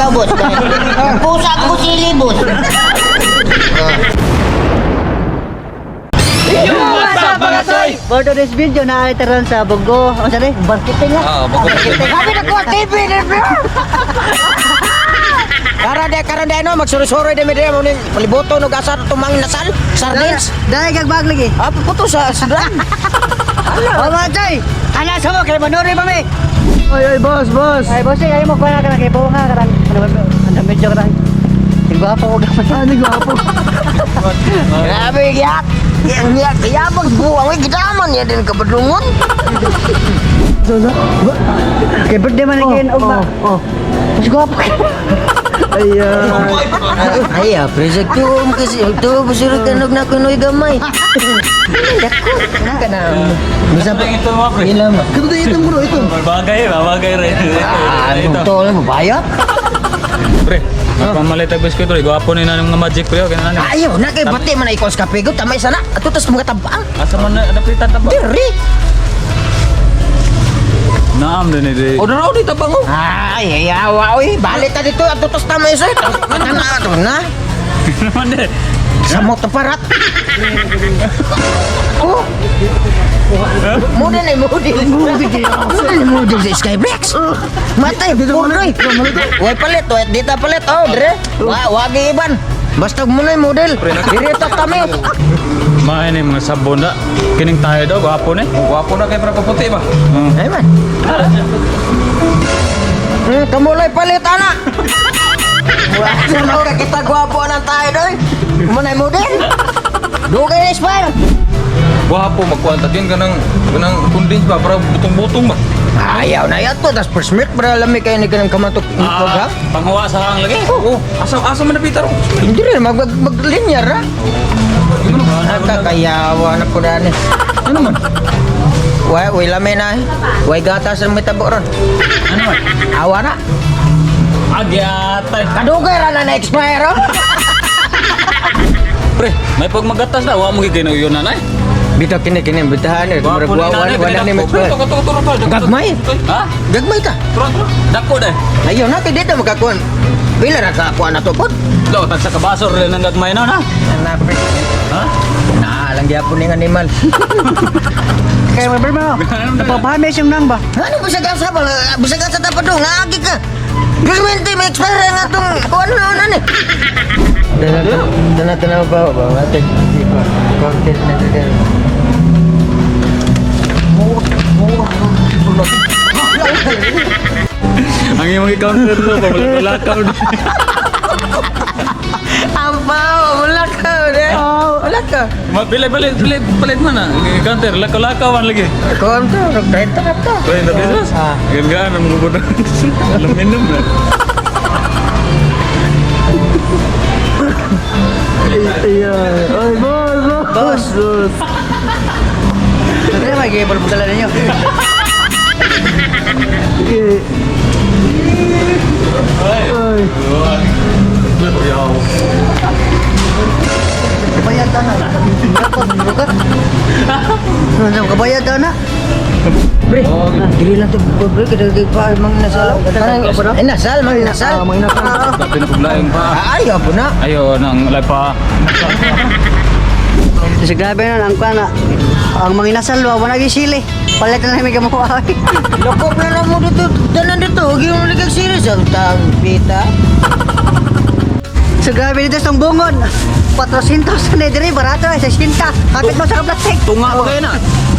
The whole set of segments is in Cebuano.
Ikaw, boss. Pusa ko sili, boss. What's up, mga soy? For today's video, nakaliteran sa Bogo. Ano sa Marketing ha? Oo, Bogo Marketing. Sabi na ko, TV na bro. Karon de no magsuroy-suroy de mi de mo ning palibuto no gasar tumang nasal sardines. Dahil gagbag lagi. Ah, puto sa sudan. Oh, mga choy! Ana sa mo, kay Manuri pa mi! Ay, ay, boss, boss. Ay, boss, ay mo kuha ka na kay Bunga ka lang. Ano ba? Ano medyo ka lang. Gwapo ko gamay. Ano, gwapo. Grabe yak. Yak yabag buwang ay gidaman niya din kabadlungon. So, so, ba? Kay birthday man lagi Oh, og ba. oh. Mas gwapo ka. Ay, ah. Ay, ah, presag to kasi to busuro kanog na kunoy gamay. Dako, na ka na. Bisa pa Ito mga pre. ilam. Ito, ito, bro, ito. Bagay, bagay rin. Ah, Ito. to lang bayat. Pre, magpamalit ang biskuit pre. Gwapo ni nanong nga magic pre. Okay na nani. Ayaw na kay bati man ikaw sa kape tamay sana. Ato tas mga tabang. Asa man na napitan ta ba? Diri. Naam din ni. O daraw di tabang oh. Ay, ayaw, oy. Balik ta dito ato tas tamay sa. Na na ato na. Naman de. Sa mo parat. Oh. Model na model. Model na model sa Skybricks. Matay, punoy. Way palit, way dita palit. Oh, dire. Wa wagi iban. Basta mo na yung model. Dire ta kami. Main ni mga sabon na. Kining tayo daw, gwapo ni. Gwapo na kay para kaputi ba? Ay man. Kamuloy palit ana. Wala mo ka kita gwapo na tayo doy. Mo na yung model. Dugay na expire. Gwapo magkuan ta din kanang kanang condense ba para butong-butong ba. Ayaw na yato tas first milk para lami kayo ni kanang kamatok Ah, ah, panghuwa sa hang lagi. Oh, asa asa man napita ro. Hindi rin mag mag maglinyar ha. Nakakayawa na po dani. Ano man? Way, way lami na eh. Way gatas ang may tabo ron. Ano man? Awa na. Agyatay. Kadugay ra na na-expire oh. Pre, may pagmagatas na wa mo gid yun nanay. Bitaw kini kini bitahan eh. Gwapo ni nanay, Wala ni kini mag Ito ka to to. Gagmay. Ha? Gagmay ta. Tro, tro. Dako dai. Ayaw na kay dito makakuan. Pila ra ka kuan na to pod. Lo, tag sa kabasor rin ang gagmay na na. Na pre. Ha? Na lang gyapon ning animal. Kay mo mo. Napapahamis yung nang ba? Ano bisag asa ba? Bisag asa ta pa dong naagi ka. Gagmente may expire nga tong kuan na na ni. Dana dana ba ba ate. Content na dito. Ang imong i-counter to, pabulak-bulakaw. Ampaw, wala ka de. Wala ka. Ma, pili, pili, pili, palit man na. Counter, lakaw-lakaw man lagi. Kuan to, 30 na to. 30 pesos? Ah. Gangaan ang mga budang. Laminom na. Ay, ay, ay, boss, boss. Boss. Boss. Ano may gibol pagdala ninyo? Sige. Ay. Kabayad ta na. Bukat. Ano kabayad ta na? Pre, dili lang to pre kada pa mang nasal. Ah, Eh nasal, mang nasal. Ah, mang nasal. Pinapuglaing pa. Ah, Ayaw po na. Ayo, nang lay pa. Kasi grabe na ang kuan na. Ang mga inasal wa wala gyud sili. Palit na namin kamuha. Lokop na lang mo dito. Tanan dito. Huwag yung ligag series. Ang tang pita. So grabe dito sa bungon. 400 na dire barato ay 60. Kapit mo sa plastic. Tunga pa kayo na.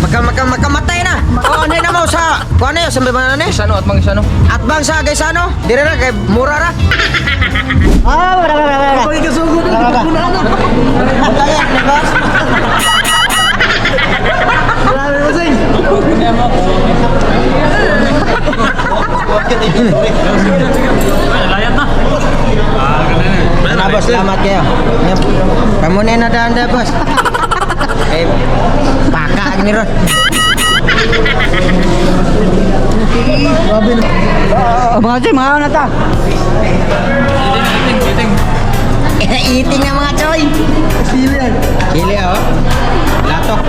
Maka maka makamatay na. O ano na mo sa kuan na sa mga na ni? Isano at mang isano. At bang sa kay sano? Dire ra kay mura ra. Ah, wala wala wala. Pagkikasugod na, ito na ano. Kaya ni boss. Grabe, bossing. Layat na. Ah, ganun eh. Na boss, salamat kayo. Kamu na na daan da boss. Eh paka ni ron. Grabe na. Oh, mga choy, mga na ta. Iting, iting. Eating na mga choy. Sili yan. Chili oh. Latok.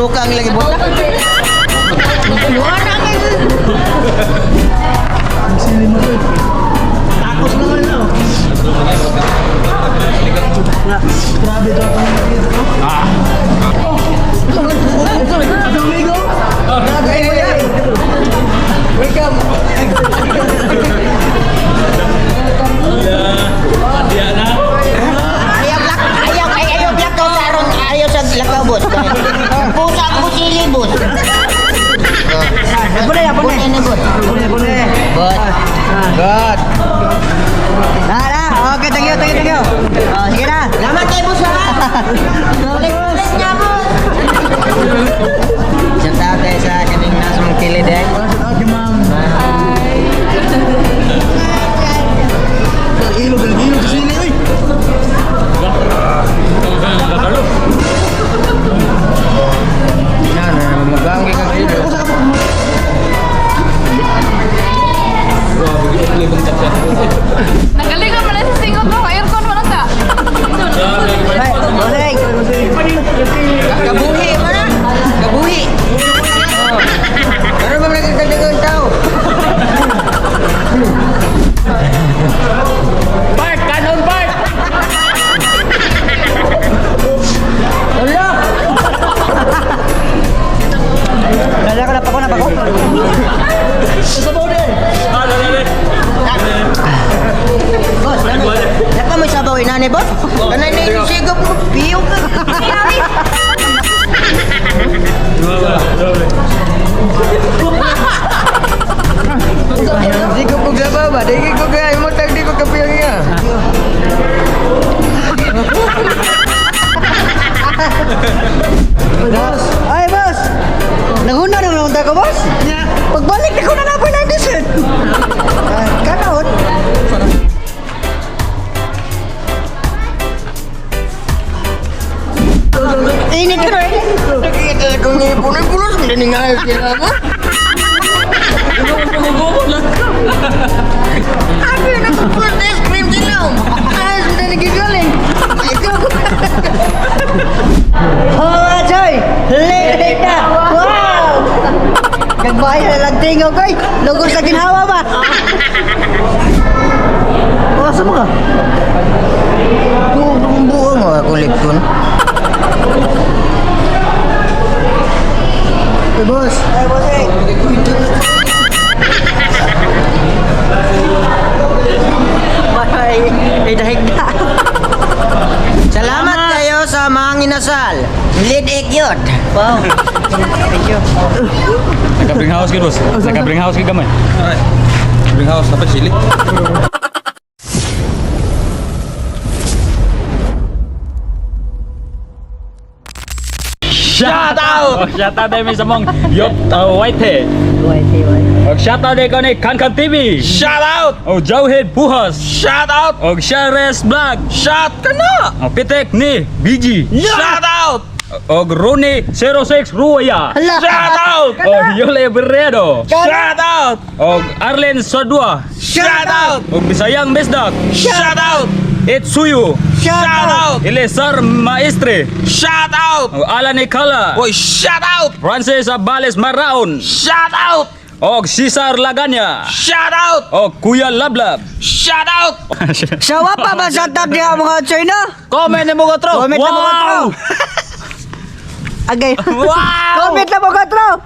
Suka ang lagi buta. Ang sili mo doon. Takos naman no. Grabe daw itong dito. Ah. Amigo. Welcome. Ayaw lak, ayaw ay ayaw lakaw sa aron, ayaw sa lakaw, boss. Pusa ko sili, boss. Pune, pune. Pune ni boss. Pune, pune. Boss. God. Na, na. Okay, thank you, thank you, thank you. Oh, sige na. Salamat kay boss ha. Balik niya, boss. Shout out tayo sa kaning nasa mong kilid eh. Shout out kay ma'am. Ang ilog, ang ilog sa sili, oy. Na, na, maganggi ka kilid. Nagaling ka pala sa singot mo. Aircon mo lang ka. Ay, bossing. Kabuhi mo na. Kabuhi. Oh. Pero ba nagkagdagang tao? Park! Kanon Park! Wala. Kala ko napako, napako. Sabaw din. Ah, dali, dali. Boss, napa may sabaw inani, boss? Kanay na yung sigop mo, piyog ka. Sigop ko sabaw ba? Dili ko kaya mo tag di ko kapiyong iya. Boss. Ay, boss. Naguna na naman ko, boss. Pagbalik na ko na na ng dessert. Ah, Kanaon. Init ka na, init. Nakita sa kong ipon ay pulos, hindi ni nga sila mo. Abi na ko pulos ice cream sila. Ay, hindi nagigaling. Ikaw. Oh, Joy! Late na! Wow! Nagbayad na lang tingog, oy! Lugos sa ginhawa ba? Oh, asa mo ka? Buong buong mo ako lipton. Hey, boss. Ay, boss, eh. Ay, ay, dahig na. Salamat kayo sa mga inasal. Lead ikyot. Wow. Thank you. Nagka-bring house ka, boss. Nagka-bring house ka gamay. Alright. Bring house dapat sili. Shout out! Shout out tayo sa mong Yop White. Wait, wait. Og shout out ko ni Kankan TV. Shout out! Og Jauhead Puhas. Shout out! Og Shares Vlog. Shout ka na! Og Pitek ni BG. Shout out! Og Rooney 06 Ruaya. Hala. Shout out! Og Yole Berredo. Shout out! Og Arlen Sodua. Shout out! Og Bisayang Bisdak. Shout out! Itsuyo. Shout out! Elesar Maestre. Shout out! Og Alan Ikala. Boy, shout out! Francis Abales Maraon. Shout out! Og Cesar Laganya. Shout out! Og Kuya Lablab. Shout out! Sawa pa ba sa tab niya mga China? Comment na mo tro. Comment na mo tro. Agay. Wow! Comment na mo tro.